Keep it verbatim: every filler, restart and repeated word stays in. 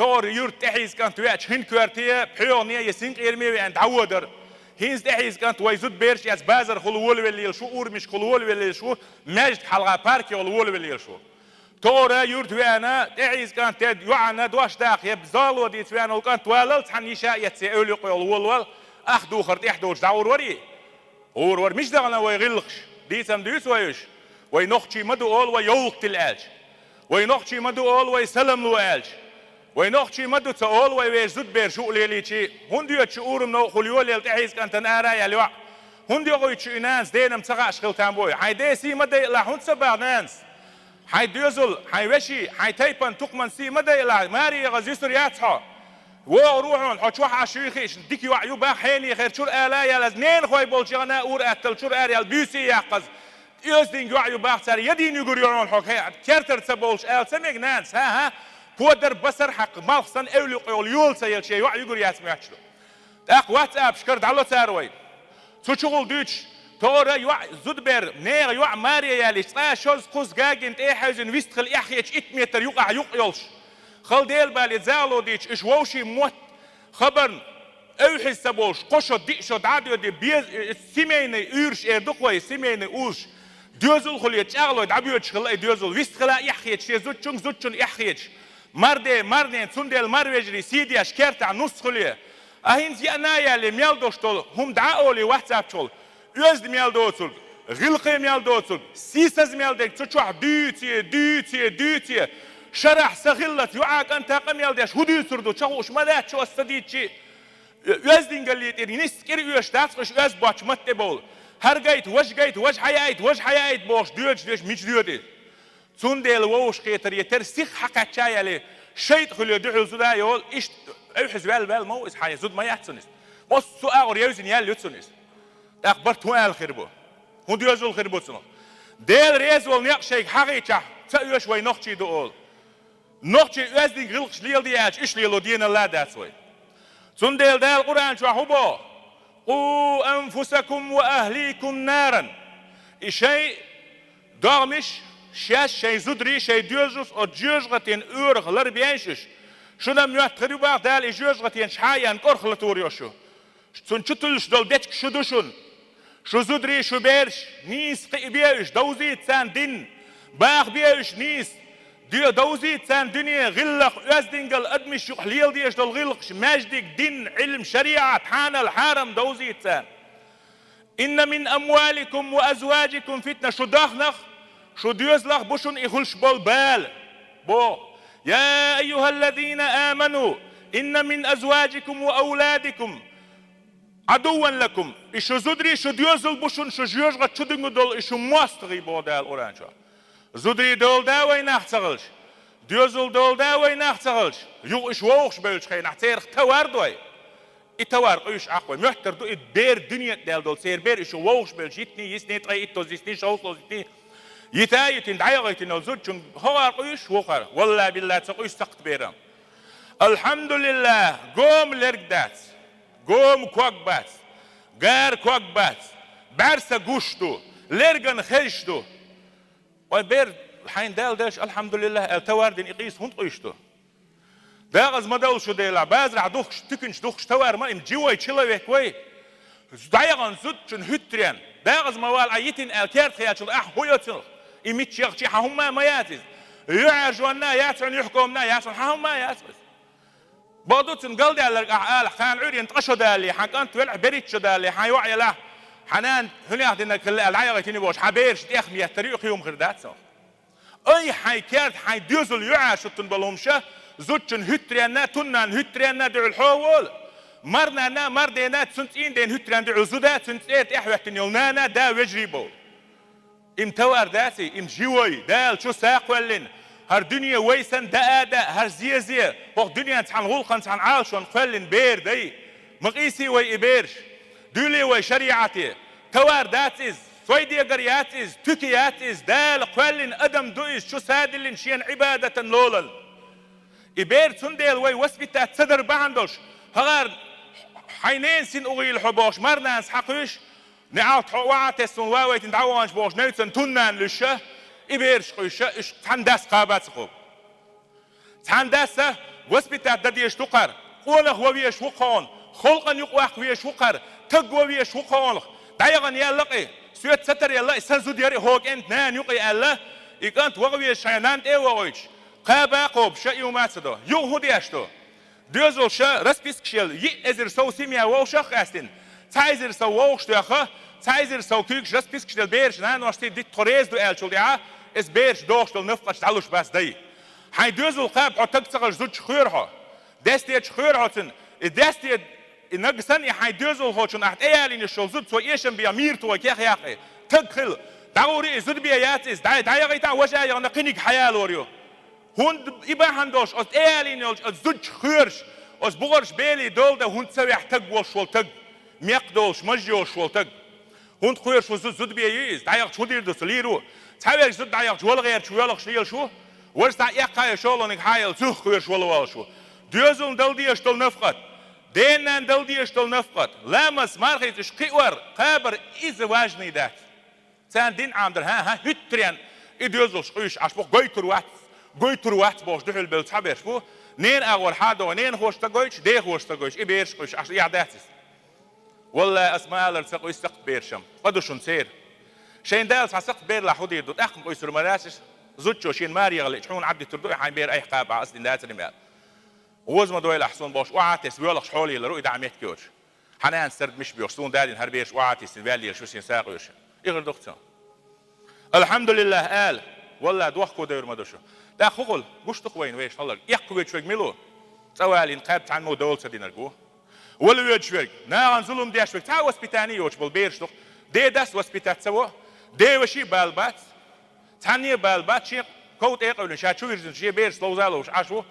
ТогӀара юрта тӀехьийза кӀант веача, хин коьрте, пхьоьгӀане я синкъераме веана дӀаводар. ХӀинца тӀехьийза кӀант вай зудабераш эца базархула волавелла лелаш ву, урамашкахула волавелла лелаш ву, маьждиг хьалха паркехула волавелла лелаш ву. ТогӀара юрта веана, тӀехьийза кӀант, йоӀана дош даккха, я зоало дийца веана волу кӀант валлал, цхьана йиша а эцна, эвла юкъехула волавала, ах духар тӀехь долуш дӀагӀур варий? ГӀур вара. Мича дахана вай гӀиллакхаш? Дийцам дуьйцу вай уьш? Вай нохчий ма ду олу вай йовлакх тилла аьлча. Вай нохчий ма ду олу вай салам ло аьлча. Вай нохчий ма ду ца олу вай вешан зудабераш юкъа лелийча. ХӀунда йоьду шу урам новкъахула йолаелла тӀехьийза кӀантана ара яьлла йоӀ? ХӀунда йохуьйту шу и нанас денам ца хааш хила там бой? Хьайн ден сий ма дайалахь, хӀунда ца баха нанас? Хьайн доьзал, хьайн вешин, хьайн тайпан, тукхаман сий ма дайалахь, маре ягӀаза юьсур яц хьо. ВогӀур ву хьуна, хьо чохь Ӏаш юй хиъча, дика йоӀ ю бах, хьенехера чуьра ала а яьлла, ненахой болчу яхана ур-атталла чуьра ара яьлла, буьйса а яккхаза. Оьздангалла йоӀ ю бах цара, я дийна юьгур ю хьуна хьо, кхе, кертара ца бовлуш ала ца мега нанас, хӀа-хӀа, подар басар хьакха, малх санна эвла юкъехула йола ца елла шен йоӀ юьгур яц моьттуш ду. ТӀаккха ватсапашкара дӀало цара вай. Цу чухула дуьйцуш, тора йоӀ, зудабер, нехан йоӀ маре яьлча, цкъа шозза-кхузза гагина тӀе а хьевзина вистхила эхь хеташ итт метр юкъахь юкъ йолуш. Хала Делан бале зоало дийцича, уьш вовшийн мотт, хабарна, эвхьаза ца болуш, кхо шо, диъ шо дӀа а доьдий, без-, семейный уьйраш эр ду-кх вай, семейный узаш. Доьзал хуьлий, чӀагӀлой дӀабоьдуш хилла и доьзал. Вистхила эхь хеташ, шен зудчуьнга, зудчунна эхь хеташ. Марден, марнен, цундела марвежарий сий деш, кертахь нус хуьлий. А хӀинца яъна а яьллий, мел долуш долу хӀума дӀа а олий ватсапчухула, оьзда мел доцург, гӀиллакхе мел доцург, сийсаза мел дерг цу чохь дуьйций, дуьйций, дуьйций, шарахь са хиллалц йоӀа кӀанта къамел деш хӀун дуьйцур ду, ча хууш ма дац шу аса ца дийцчи. Оьздангаллин тӀера нисса кӀира оьшуш дац-кх уьш оьзда боцчу матта тӀе бовла. ХӀара гайта, важа гайта, важа хьаяйта, важа хьаяйта бохуш доьдуш деш мича доьду иза? Цундела вовшахкхетар я тера сиха хьакхаьчча а яле, шайтӀа хуьле дуьхьал зуда а йолу, иштта эвхьаза ваьлла-ваьлла ма ву иза, хьан зуда ма яц цунна иза. Массо а агӀор евзина яьлла ю цунна иза. ТӀаккха барт хӀун аьлла хир бу? ХӀун доьзал хир бу цунах? Дела реза волу некъ шайга хьахийчахь, ца оьшу вай нохчий ду олу. Нохчий оьздангаллин гӀиллакхаш леладе аьлча, уьш лело деналла а дац вай. Цундела Дала Къуръан чохь хӀун боху? «Къу анфусакум ва ахликум наран». И шайн догӀмаш, шаьш, шайн зударий, шайн доьзалш оцу жоьжахатин оьрах ларбеш уьш. Шуна моьттур ю бах Дала и жоьжахатин чхьа а ян кӀорхлатур йо шу. Цунна чу туьллуш долу дечиг шу ду шуна. Шу зударий, шу бераш, нийса кхиабе уьш, довзийта царна дин, бахабе уьш нийса, де-, довзийта царна дуьне, гӀиллакх, оьздангалла, адамаш юкъахь леладеш долу гӀиллакхаш, маьждиг, дин, Ӏилм, шариӀат, хьанал, хьарам довзийта царна. «Инна мин амваликум ва азважикум фитна», шу дахнах, шу доьзалах бу шуна и хуьлуш болу бала. Бо: «Я айюхаллазина аману, инна мин азважикум ва авладикум адувван лакум». И шу зударий, шу доьзал бу шуна, шу жоьжахати чу дуьнга долу и шу мостагӀий, боху Дала Къуръан чохь. Зударий долу да вай нах ца хилча, доьзал долу да вай нах ца хилча, юха уьш вовшахбевллачу хенахь церах товар дой. И товар къуьйсуш Ӏа-кх вай. Моьттур ду и бер дуьнен тӀе даьлла долу, церан бер уьш вовшахбевллачу йитний, йисний, ткъе иттаза йисний, шовзткъаза йисний, йита а йитина, дӀаяхийтина йолу зудчуьнга хӀокхара къуьйсуш, вукхара. Валла-билла, ца къуьйсу сакхт берам. Алхьамдулиллах, гома лерг дац, гома ког бац, гара ког бац, бӀаьрса гуш ду, лерган хезаш ду. Вай бер, хьайна Дала деллачу алхьамдулиллах аьлла, товар дина и къийса хӀунда къуьйсуш ду? Декъаза ма довла шу делахь, базарахь духкуш, туьканчу духкуш товар ма, им живой человек вай. ДӀаяхана зудчун хӀуьттаренна. Декъаза ма вала, Ӏа йитина аьлла, керта хечалла, ахь хӀун йо цунах? И мичча яхча, хьан хӀумма а ма яц иза. ЮьхьӀаьржонна а яц хьуна, юьхькоманна а яц хьуна, хьан хӀумма а яц иза. Бакъду, цунна галдаьлларг ахь алахь, кхана Ӏуьйранна ткъа шо далале, хьан кӀант велахь, берхӀитта шо далале, хьан йоӀ елахь, хьан нана хӀун яхь динарг хилла аьлла, дӀаяхийтина бохуш, хьан бераш тӀехметтар ю, кхин хӀума хир дац цунах. Ай, хьайн керта, хьайн доьзал юьхьӀаьржа хӀуттун болу хӀумаш, зудчун хӀуьттаренна, туннан хӀуьттаренна дуьхьал хьо а вола. Марнанна, марденна, цуьнан цӀийнден хӀуьттаренна дуьхьал зуда, цуьнан цӀера тӀаьхьахӀоьттина йолу нана, да, вежарий бовла. Им товар дац и, им живой, Дала чу са кхоьллина. ХӀара дуьне вай санна даа а даа, хӀара зе а зе, хӀокху дуьненан цхьана гӀуллакхана, цхьана Ӏалашонна кхоьллина бер дай. Ма къийсий вай и бераш. Дуьйлий вай шариӀате. Товар дац иза, сойдегар яц иза, туька яц иза, Дала кхоьллина адам ду иза, чу са диллина шена Ӏибадатан лолал. И бер цундела вай воспитать ца дар бахьана долуш, хӀара хьайн ненан син угӀийла хьо бохуш, марнанас хьакхуьйсуш, неӀалт хьо охьа а тесна, вавайтина дӀаваханча бохуш, невцан туннана луьйш, и бераш къуьйсуш, уьш цхьана дас кхаба ца кхобу. Цхьана дас а Воспитать дан дезаш ду кхар, къонах ван везаш ву кхоана, халкъана юкъа ваккха везаш ву кхар, таг ван везаш ву кхоана, дӀаяхана яьлла-кх, соьца ца тара яьлла, и сан зуда яр, и хӀокӀент нана юкъе аьлла, и кӀант ваха везаш шайн нанна тӀе а вохуьйтуш, кхаба а кхобуш, и хӀума а ца до. Юха хӀун деш ду? Доьзалша распискаш елла, йиъ эзар сов семья вовшах а къаьстина, цхьа эзар сов вовшах тоьхна, цхьа эзар сов куьйгаш распискаш делла бераш наношций дита тхо реза ду аьллачул тӀаьхьа, иза бераш дохуш долу нафкъаташ дӀалуш бац дай. Хьайн доьзал кхаба хьо таг ца хилча зудчух хьоьру хьо. Дестечух хьоьру хьо цуьнан. И десте, и нагахь санна и хьайн доьзалхочунна ахь тӀеялийна йиш йолу зуда цо эшам беха мийра тухой кех яккхий. Таг хила. ДӀагӀур и зуда бен яц иза. ДӀа-, дӀаяхийтахь важа яхана кхиниг хьаялор ю. ХӀунда и бахьана долуш, оцу тӀеялийна йолчу оцу зудчух хьоьруш, оцу бухарш белий долу дан хӀунда ца вехь таг волуш волу таг, мекх долуш, маж йолуш волу таг? ХӀунда хьоьруш ву зуда, зуда бен ю иза? ДӀаяхча хӀун дийр ду цо, лийр ву? Цхьаверг зуда дӀаяхча вала гӀерташ воьлхуш лелаш ву, важа цхьа эккхае шолгӀаниг хьаелла цуьнах хьоьруш вала волуш ву. Доьзална дала дезаш долу нафкъат, ден-нанна дала дезаш долу нафкъат, ламаз, мархица уьш кхиор, кхабар иза важный дац. Царна дин Ӏамадар, хӀан-хӀа, хӀуьттаренна и доьзалш къуьйсуш Ӏаш бу, гойтур вац, гойтур вац бохуш дуьхьал бевлла цхьаберш бу, ненан агӀор хьадогӀу, ненахоша ца гойтуш, дехоша ца гойтуш, и бераш къуьйсуш Ӏаш, яхь дац иза. Валлай, ас ма-аллара, ца къуьйсу сакхт бераш-м, къа ду шуна церан. Шайн Дала цхьа сакхт бер лахь хӀун дийр ду, тӀаккха къуьйсур ма дац иза. Зудчо шена маре яхале, хьуна Ӏадитар ду, и хьайн бер айхьа кхаба, ас дина дацара-м аьлла. ГӀоза ма дойлахь суна бохуш, охьа а тесна, воьлхуш хьоле лелар ву и дӀа меттиг йоцуш. Хьан нанас сард миш боьхуш, суна да дина хӀара бераш охьа а тесна, ваьлла лелаш ву шен сагӀа оьшу. И хир ду-кх цунна. «Алхьамдулиллахь» ала, валлай, дохко девр ма ду шу. ТӀаккха хӀун хуьлу, гуш ду-кх вайна вешан хӀалларг? Эккхавоьдуш верг мила ву? ЦӀа валийна кхаьбча цхьаммо дола ца динарг ву. Вала воьдуш верг, нахана зулам деш верг, цхьа а воспитание йоцуш болу бераш ду-кх. Ден-дас воспитать ца во, ден-ваший а бала бац, цхьанне а бала бац, шен ков тӀе а къевлина, ша чу вирзина, шен бераш ловза а ловзуш Ӏаш ву.